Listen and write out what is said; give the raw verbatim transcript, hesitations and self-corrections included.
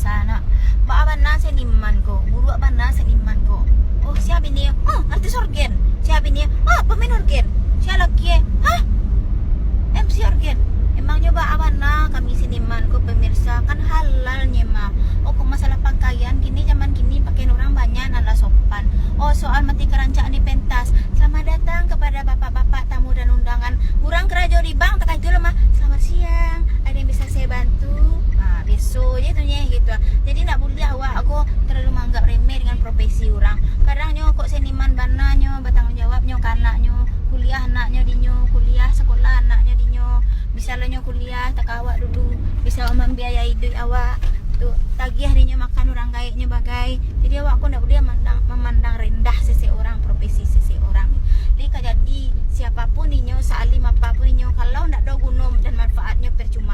Nah, baa bana seniman ko, buruak bana seniman ko. Oh, sia bini? Oh, artis orgen. Sia bini? Oh, pemain orgen. Sia laki? Hah? M C orgen. Emangnyo baa bana kami seniman ko, pemirsa? Kan halal nyo mah. Oh, kok masalah pakaian, kini zaman kini pakaian urang banyak nan lah sopan. Oh, soal mati karancak ni pentas. Selamat datang kepada bapak-bapak tamu dan undangan. Urang karajo di bank takah itu lo mah. Selamat siang. Ada yang bisa saya bantu? Ah, biaso je tu nyeh gitu. Jadi ndak buliah awak ko terlalu manganggap remeh dengan profesi urang. Kadang nyo kok seniman bana nyo batanggung jawab nyo ka anak nyo, kuliah anak nyo dinyo, kuliah sekolah anak nyo dinyo. Bisa lo nyo kuliah takah awak dulu, bisa mambiayai iduik awak. Tu tagiah dinyo makan urang gaek nyo bagai. Jadi awak ko ndak buliah mandang, mamandang rendah seseorang, profesi seseorang. Jadi ka jadi siapapun inyo, saalim apapun inyo, kalau ndak ado guno dan manfaatnyo, percuma.